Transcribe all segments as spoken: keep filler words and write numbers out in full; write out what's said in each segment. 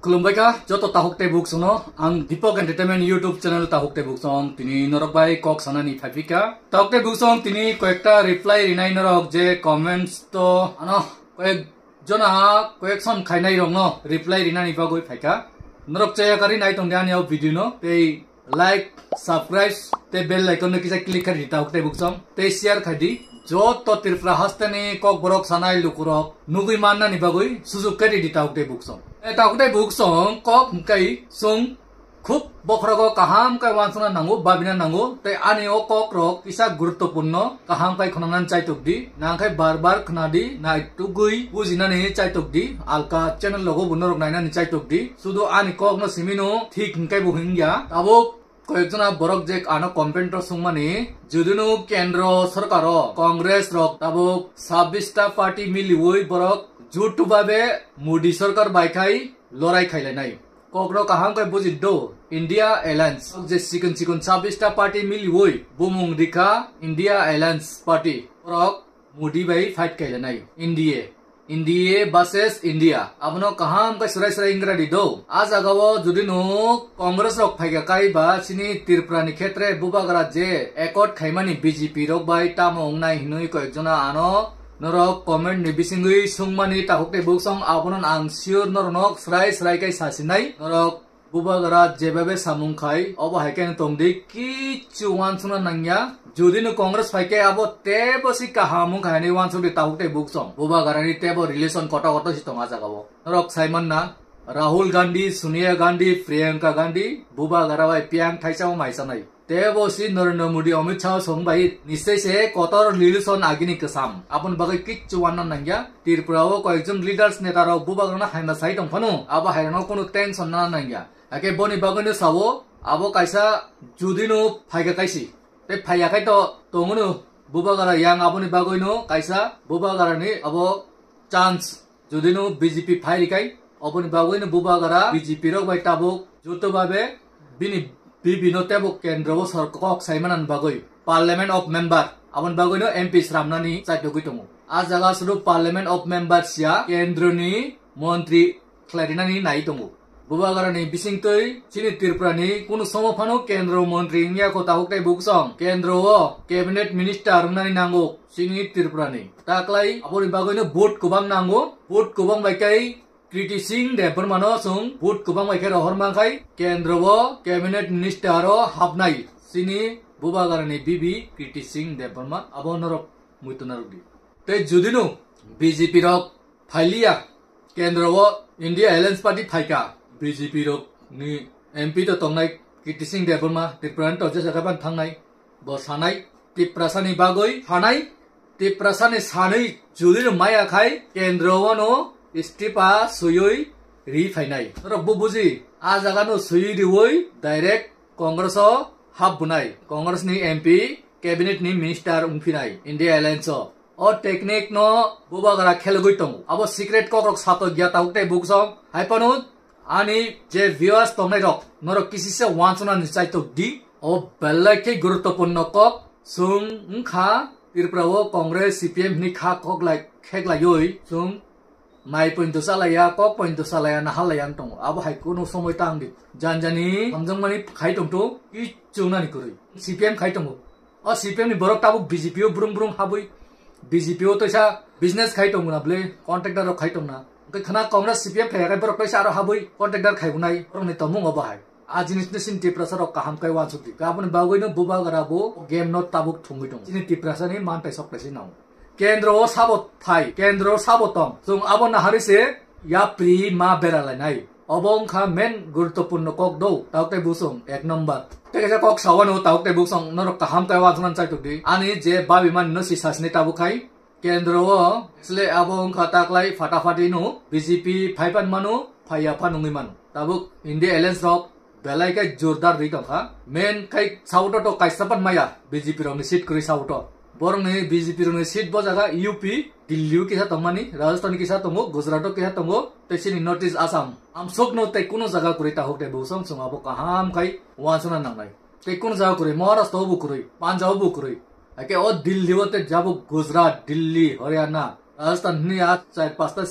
Khulumbai kha joto tahuk tei buksongno, ang Deepak Entertainment YouTube channel tahuk tei buksong tini norok bai kok sanani phaipikha. Tahuk tei buksong tini koyekta reply rinai norok je comments to ano koyek jona koyek son khainai rokno reply rinani bagwi phaikha. Norok chaya kari nai tongdi ani o video no tei like, subscribe, tei bell icon no kisa click khe ridi tahuk tei buksong, tei share khai di. Joto Tripura hasteni kokborok sanai lukurok nugwi mannani bagwi sujuk khe ridi tahuk tei buksong. E tahuk tei buksong kok hwnkhe chwng khub bokhorogo kaham khe wansukna nango, babina nango, tei ani o kokrok kisa guruttopurno kaham khe khwnanani chaitok di, nangkhe bar bar khwna di, naitugwi bujinani chaitok di, alka channel logo bo norok nainani chaitok di, sudu ani kokno simino thik hwnkhe bo hwngya, tabuk Koyekjona borok je ano comment o sungmani, judino kendro sorkaro Congress rok tabuk sabbish ta party miliwi borok jutu babe Modi sorkar bai khai lorai khailainai. Kokno kaham khe buji do, India Alliance je sikon sikon sabbish ta party miliwi bumung rikha India Alliance party. Borok Modi bai fight khailanai N D A. N D A versus India. Abono kaham khe srai srai wngkha di do. A jagao judino Congress rok phaikha kai ba chini Tripura ni khetre bubagra je accord khaimani B J P rok bai tamo wngnai hinwi koyekjona ano norok comment ni bisingwi sungmani tahuk tei buksong abono ang sure norok srai srai khe sasinai norok Bubagra jebabe samung khai, obo hai khe tongdi, kichu wansukna nangya. Judino Congress phaikhe abo tebo si kaham wngkha hinwi wansukdi tahuk tei buksong. Bubagrani tebo relation koto koto si tong a jagao. Norok saimanna, Rahul Gandhi, Sonia Gandhi, Priyanka Gandhi, Bubagra bai piyang thaisa o maisanai. Tebo si Narendra Modi, Amit Shah song bai nischai se kotor relation agini kwsam. Aboni bagwi kichu wanna nangya. Tripura o koyekjon leaders neta rok bubagrano haima sai tong phano, abo hairokno kunu tension nana nangya. Hakhe boni bagwino sao, abo kaisa judino phaikha kaisi. Tei phaiya khai to tongono bubagra yang aboni bagwino kaisa bubagrani abo chance judino B J P phai rikai, oboni bagwino bubagra B J P rok bai tabuk joto babe bini B B no tebo kendro o sor kok saimanani bagwi Parliament of Member aboni bagwino M P sramnani chaitogwi tongo. A jaga sudu Parliament of Member siya kendroni montri khlairinani nai tongo. Bubagrani bisingtwi chini Tripurani kunu somo phano kendro montri wngya kho tahuk tei buksong kendro o cabinet minister wngnani nango chini Tripurani. Taklai aboni bagwino vote kwbang nango, vote kwbang bai kai Kriti Singh Debbarmano chwng vote kwbang bai khe rohor mankhai kendro o cabinet minister o hapnai chini bubagrani B B Kriti Singh Debbarma abo norok muitu narwkdi. Tei judino B J P rok phailiya, kendro o India Alliance Party phaikha, B J P rok ni M P to tongnai Kriti Singh Debbarma, Tripura ni to jesa khe ban thangnai, bo sanai, Tiprasani bagwi sanai, Tiprasani sanwi judino maya khai, kendro o no istifa swiwi ri phainai. Norok bo buji, a jaga no swiwi riwi direct Congress o hap bunai, Congress ni M P, cabinet ni minister wngphinai India Alliance o. O technique no bubagra khelgwi tongo. Abo secret kokrok satok ya tahuk tei buksong. Hai phano ani je viewers tongnai rok, norok kisisa wansukna ni chaitok di. O belai khe guruttopurno kok. Chwng wngkha Tripura o Congress C P M hwnwi kha koklai kheklaiwi chwng Mai pointo salaya, kok pointo salaya, nahal laya wng tongo. Abo hai kunu somoi tang di. Janjani hamjakmani khai tongto, kichung nani kwrwi. C P M khai tongo. O C P M ni borok tabuk B J P o brung brung habwi. B J P o toisa business khai tongo na bwle, contractor rok khai tongna. Hwnkhe khna Congress C P M khai yakhai borok toisa aro habwi contractor khai wnai. Borok ni tongmung obo hai. A jinis ni sini Tiprasa rok kaham khe wansuk di. Aboni bagwi no bubagra bo game no tabuk thungwi tongo. Chini Tiprasa ni mantai sok taisi nang. Kendro o sabo thai, kendro o sabo tong. Chwng abo nahari se yapri ma bera lainai. Obo wngkha main guruttopurno kok do, tauk tei busong ek number. Tei kaisa kok sawano tauk tei busong norok kaham khe wansuknani chaitok di. Ani je babi mani no si sasini tabuk khai. Kendro o sle abo wngkha taklai fatafati no B J P phai pan mano, phaiya phan wngwi mano. Tabuk India Alliance rok belai khe jordar rwi tongkha. Main khai South o to kaisa pan maya B J P rokni seat kwrwi South o. Borokni B J P rokni seat bo jaga U P, Delhi o kisa tongmani, Rajasthan o kisa tongo, Gujarat o kisa tongo, tei chini North East Assam. Amsok no tei kuno jaga kwrwi tahuk tei bosong chwng abo kaham khai wansana nangnai. Tei kuno jaga kwrwi Maharashtra o bo kwrwi, Punjab o bo kwrwi. Hakhe o Delhi o tei jabo Gujarat, Delhi, Haryana, Rajasthan hwnwi a char pasta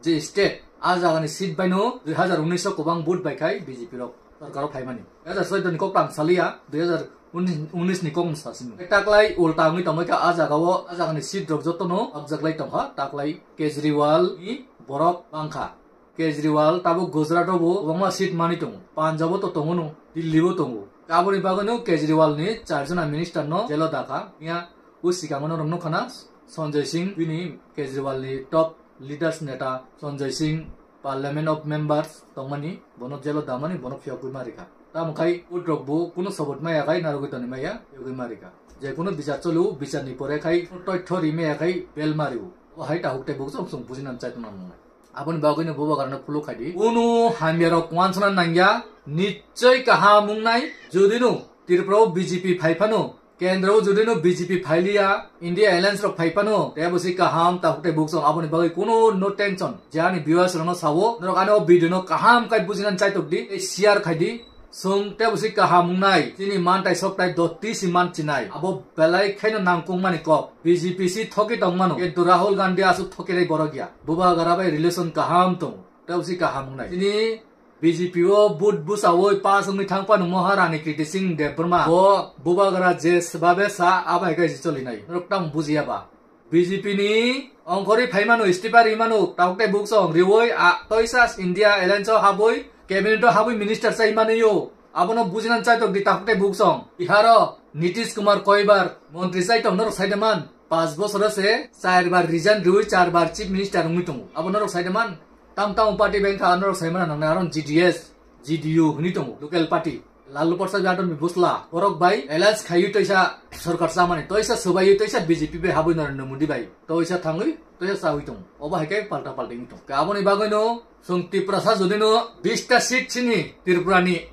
je state A jagani seat baino dui hazar unis o kwbang vote bai khai B J P rok sorkaro phaimani. Dui hazar chauddoni kok tang saliya, dui hazar unis ni kok no sasino. Taklai ulta wngwi tongbaikha a jagao, a jagani seat rok jotono abjaklai tongkha, taklai Kejriwal ni borok bangkha. Kejriwal tabuk Gujarat o bo kwbangma seat mani tongo, Punjab o to tongo no, Delhi bo tongo. Aboni bagwi no Kejriwal ni charjona minister no jelo dakha. Miya o sikamo norok nukha na Sanjay Singh, bini Kejriwal ni top leaders neta Sanjay Singh, Parliament of Members tongmani, bono jelo damani, bono phiyokgwi ma rikha. Tamo khai vote rok bo kuno sabot maya khai narwgwi toni maya, phiyokgwi ma rikha. Je kuno bichar choli o, bichar ni pore khai toitho ri maya khai bel ma rio. O hai tahuk tei bukchok chwng bujinani chai tongna nangnai. Aboni bagwino bubagrano phuluk khai di. Kunu hamyarok wansana nangya, nichoi kaham wngnai. Judino Tripura o B J P phai phano, kendro o judino B J P phailiya, India Alliance rok phai phano, tebo si kaham tahuk tei bukchok, aboni bagwi kunu no tension. Jani viewers rokno sawo, norok ani o video no kaham khai bujinani chaitok di, tei share khai di. Chwng tebo si kaham wngnai, chini mantai soktai doti si man chinai. Abo belai khaino nangkukmani kok. B J P si thoki tongmano. Kintu Rahul Gandhi aswk thokinai borok ya. Bubagra bai relation kaham tongo. Tebo si kaham wngnai. Chini B J P o vote bwsawi pass wngwi thang phano Maharani Kriti Singh Debbarma. Bo bubagra je sbabe sa abai kai si cholinai. Norok tamo bujiya ba. B J P ni ongkhorwi phaimano, istifa rimano, tabuk tei bukchok riwi a toisa India Alliance o habwi, cabinet o habwi minister chai manwi o. Abono bujinani chaitok di tabuk tei bukchok. Bihar o Nitish Kumar koibar montri chaitok norok saida man. Panch bosor o se char bar resign riwi char bar chief minister wngwi tongo. Abo norok saida man. Tam tam party bengkha norok saimana nangnai aron G D S, G D U hwnwi tongo, local party. Lalu Prasad Yadav ni bwsla, borok bai alliance khaiwi toisa sorkar chamani, toisa swbaiwi toisa B J P bai habwi Narendra Modi bai, toisa thangwi, toisa chawi tongo. Obo hai khe palta palta wngwi tongo. Aboni bagwino chwng Tiprasa jodino bista seat chini Tripura ni,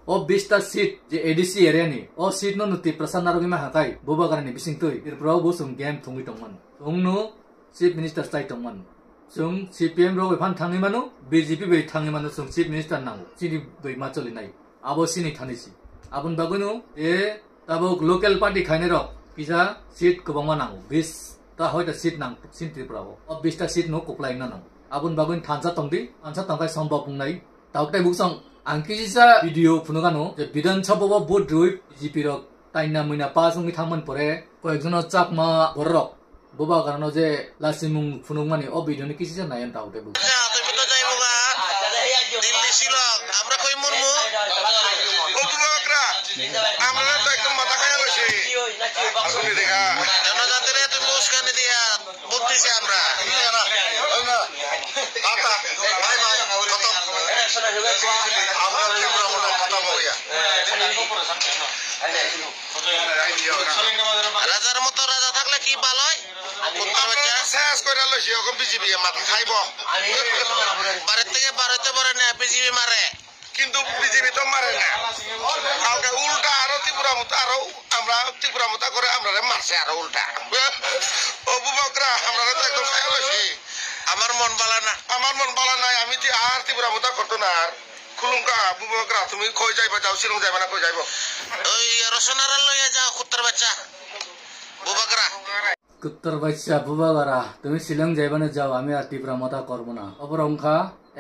o bista seat je A D C area ni, o seat no no Tiprasa narwgwi ma hakai, bubagra ni bisingtwi Tripura o bo chwng game thwngwi tongmani. Chwngno Chief Minister chai tongmani. Chwng C P M rok bai phan thangwi mano, B J P bai thangwi mano, chwng Chief Minister nango. Chini bai ma cholinai. Abo chini thani si. Aboni bagwino, e, tabuk local party khainai rok kisa seat kwbangma nango. Bis ta hoita seat nang, chini Tripura o. O bis ta seat no kwplai wngna nango. Aboni bagwino thansa tongdi, thansa tongkhai sombok wngnai. Tabuk tei bukchang ang kisa video phunukano je Bidhan Sabha o vote rwi B J P rok taina muina pass wngwi thangmani pore koyekjono Chakma bororok bubagrano je lasimung phunukmani o video ni kisa naiyan tabuk tei bukchang. Dilli silok, amra koi murmu? O bubagra, amra to ekdom mata khaya loise. Asuli dekha. Jonojatire tumi uskani diya. বুঝতেছি আমরা। এই না, এই না। আতা, ভাই, ভাই, খতম। আমরা ত্রিপুরা মোটা খতম হইয়া। রাজার মতো রাজা থাকলে কি ভালো হয়? কুত্তার বাচ্চা। শেষ করে লইছি, ওকে বিজিবি মাথা খাইব। বাড়ির থেকে বার হইতে পারে না, বিজিবি মারে। কিন্তু বিজেপি তো মারে না। কালকে উল্টা আরো ত্রিপুরা মতো আরো আমরা ত্রিপুরা মতো করে আমরা মারছে আরো উল্টা। ও বুবকরা, আমরা তো একদম খাই হয়েছি। আমার মন বালা না। আমার মন বালা নাই, আমি তি-, আর ত্রিপুরা মতো করতো না আর। খুলুমকা, বুবকরা, তুমি কই যাইবা যাও, শিলং যাইবা না কই যাইবো? ওই রসনারা লইয়া যাও, কুত্তার বাচ্চা। বুবকরা। Kuttor baisa bubagra, tumi Shillong jaibano jao, ami ar Tipra motha korbo na. Oborok wngkha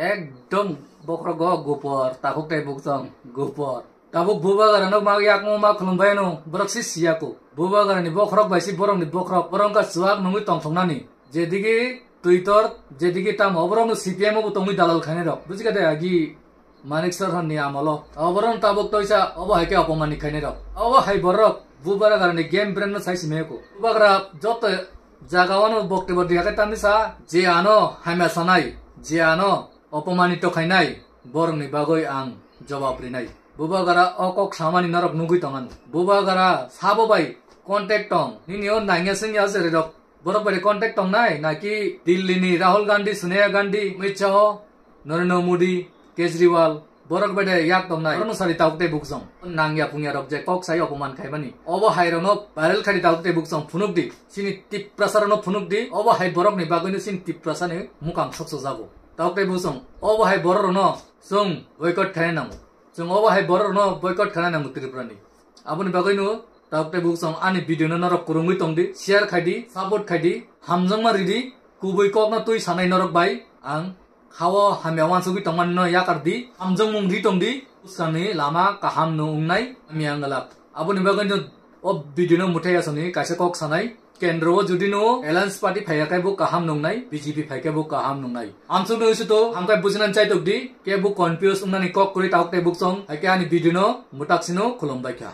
ekdom bokhrogo gupor, takhuk tai bukchong gupor. Tabuk bubagra no ma yakmo ma khulumbai no, borok si siya ko. Bubagra ni bokhorok bai si borok ni bokhorok, borok wngkha chuak nungwi tongthoknani. Jedigi Twitter, jedigi tamo, oborok no C P M obo tongwi dalal khainai rok. Bujikha de agi Manik Saha ni amolo. Oborok tabuk toisa, obo hai khe opomani khainai rok. Obo hai borok, bubagra ni game plan no sai simi ko. Bubagra joto jaga wano boktobyo diya khe tamni sa, je ano hamya sanai, je ano opomani to khainai, borok ni bagwi ang jawab rinai. Bubagra o kok samani norok nugwi tongan. Bubagra sabo bai contact tong, nini o nangya sengya se rok. Borok bai contact tongnai, naki Delhi ni Rahul Gandhi, Sonia Gandhi, Amit Shah, Narendra Modi, Kejriwal, borok bai yak tongnai. Borok no sari tabuk tei bukchong. Nangya pungya rok je kok sai opoman khaimani. Obo hai rok no viral khai di tabuk tei bukchong phunuk di. Chini Tiprasa rok no phunuk di. Obo hai borok ni bagwi no chini Tiprasa ni mukang sokso jago. Tabuk tei bukchong. Obo hai borok rok no chwng boycott khaina nango. Chwng obo hai borok rok no boycott khaina nango Tripura ni. Aboni bagwi no tabuk tei bukchong ani video no norok kwrwngwi tong di, share khai di, support khai di, hamjakma ri di, kubui kok no twi sanai norok bai ang Khao hamya wansugwi tongmani no yakar di, hamjakmung ri tong di, bwskangni lama kaham no wngnai hamya wng glak. Aboni bagwi no o video no muthai asoni kaisa kok sanai. Kendro o jodi no Alliance Party phaiya khe bo kaham nungnai, B J P phaikhe bo kaham nungnai. Amsuk no isu to hamkai bujinani chaitok di, kebo confuse wngnani kok kwrwi tabuk tei buksong, haikhe ani video no mwtaksino khulumbaikha.